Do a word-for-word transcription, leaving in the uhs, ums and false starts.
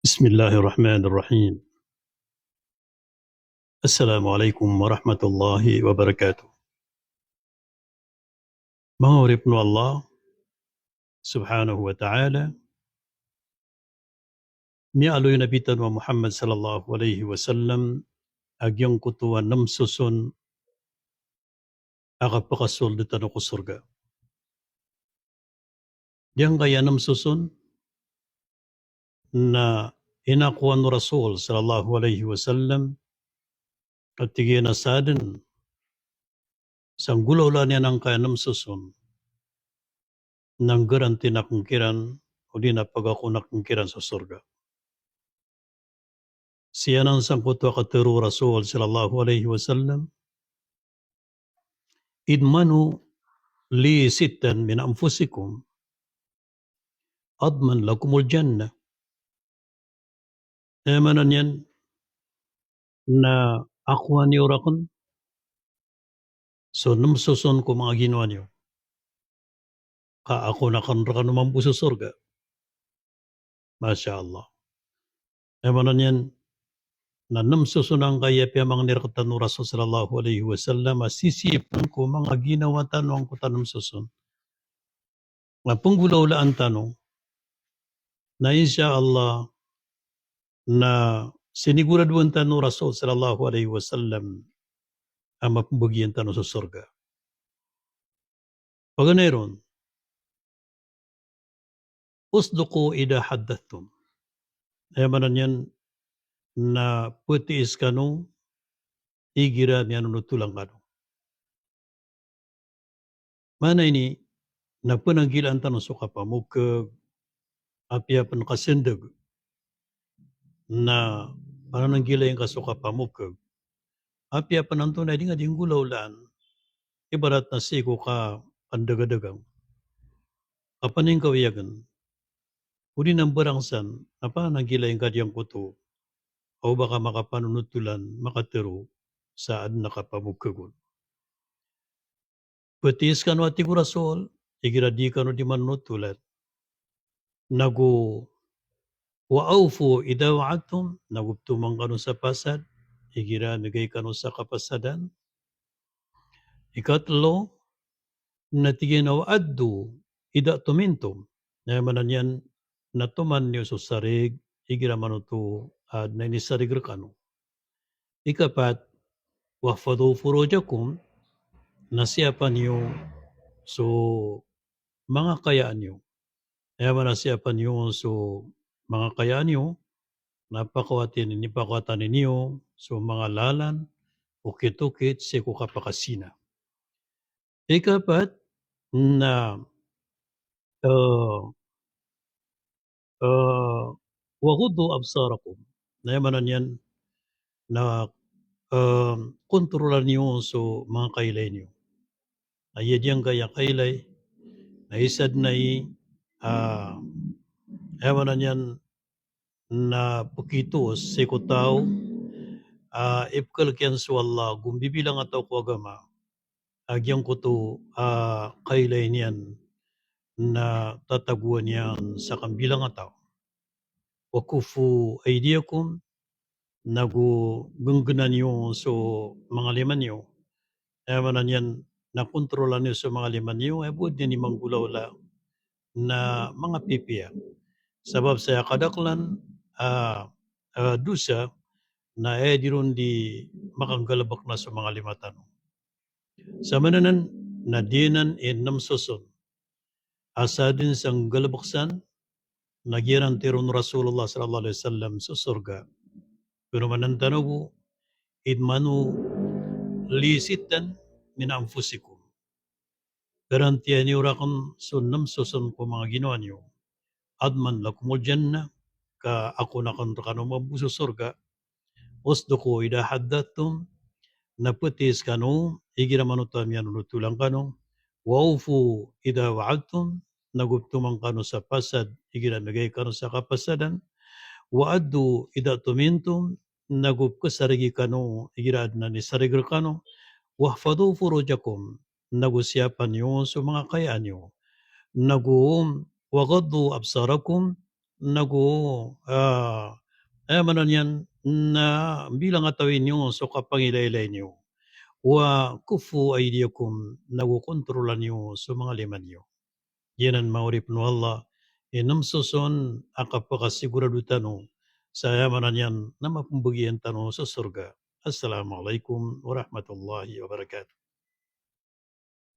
Bismillahir Rahmanir Rahim. Assalamu alaikum warahmatullahi wabarakatuh. Manga oripn o Allah subhanahu wa ta'ala, miyaaloy o Nabi tano a Muhammad sallallahu alaihi wasallam a giyangkoto a nem soson a kapakasold tano ko sorga. Giyangkaya nem soson na inakowa o Rasul sallallahu alaihi wasallam, a tig iyan a sadn sa nggolawlaan iyan angkaya nem soson na nggarantin akn kiran, odi na pagakoon akn kiran so sorga. Sii anan sangkoto a katharo o Rasul sallallahu alaihi wasallam, "Idmanu li sittan min anfusikum, adman lakumul jannah." Aya maana niyan na akowa niyo rakn so nem soson ko manga ginawa niyo, ka akoon akn rkano mambo so sorga. Masha Allah. Aya maana niyan na nem soson angkaya piyamangni rktano o Rasul sallallahu alaihi wasallam a sisii pn ko manga ginawa tano angkoto a nem soson a pnggolawlaan tano, na insha Allah na siniguradoan tano o Rasul sallallahu alaihi wasallam a mapmbagian tano so sorga. Paganay ron, "Usduqu idha haddathtum." Aya maana niyan na ptiis kano igira miyanonotolan kano. Maana ini na pananggilaan tano so kapamokg, apiya pn kasndg na panananggilaan ka so kapamokg. Apiya pn antonaa i di nga di nggolawlaan, ibarat na sii ko kapandagadagang, kapaningkawiyagan, odi na mbarang san, na panananggilaan ka giyangkoto a oba ka makapanonotolan, makatharo sa adn a kapamokg on. Ptiis kano, a tig o Rasul, igira di kano di manonotolan. Nago, "Wa awfu idha wa'adtum," nago ptoman kano sa pasad igira migay kano sa kapasadan. Ikatlo, na tig iyan a, "Wa addu idha tumintum." Na aya maana niyan na toman iyo so sarig igira manoto a adn a inisarig rkano. Ikapat, "Wahfadhu furujakum," na siyapa niyo so manga kayaan iyo. Aya maana siyapa niyo so manga kayaan iyo, na pakawati niyo, pakawatani niyo so manga lalan okit-okit sii ko kapakazina. Ikapat na, eh, eh, "Waghuddu absarakum." Na aya maana niyan na, eh, kontrolan iyo so manga kailay niyo. Aya giyangkaya kailay na isa dn a i, ah, aya maana niyan na pkito sii ko taw a ipkhalk iyan so Allah go mbibilang a taw ko agama a giyangkoto a kailay niyan na tatagoan iyan sa kambilang a taw. "Wa kuffu aydiyakum," nago gnggnan iyo so manga lima niyo. Aya maana niyan na kontrolan iyo so manga lima niyo, aya bo dn i manggolawla na manga pipiya. Sabap sa aya kadaklan a, a dosa na aya di ron di makanggalbk na so manga lima tano. Sa maana nan na di nan i nem soson a sadn sa nggalbk san na giyaranti ron o Rasulullah sallallahu alaihi wasallam so sorga. Kano maana tano bo, "Idmanu li sittan min anfusikum." Garantiya niyo rakn so nem soson ko manga ginawa niyo. "Adman lakumul jannah," ka akoon akn rkano mambo so sorga. "Usduqu idha haddathtum," na ptiis kano igira manoto a miyanonotolan kano. "Wa awfu idha wa'adtum," nago ptoman kano sa pasad igira migay kano sa kapasadan. "Wa addu idha tumintum," nago pkhasarigi kano igira adn a inisarig rkano. "Wahfadhu furujakum," nago siyapa niyo so manga kayaan iyo. Nago, "Waghuddu absarakum," nago, ah, aya maana niyan na bilangatawi niyo so kapangilaylay niyo. Wa kuffu aydiyakum, nago kontrolan iyo so manga lima niyo. Giyanan manga oripen o Allah i nemsoson a kapakasigurado tano sa aya maana niyan na mapembegian tano so sorga. Assalamu alaikum warahmatullahi wabarakatuh.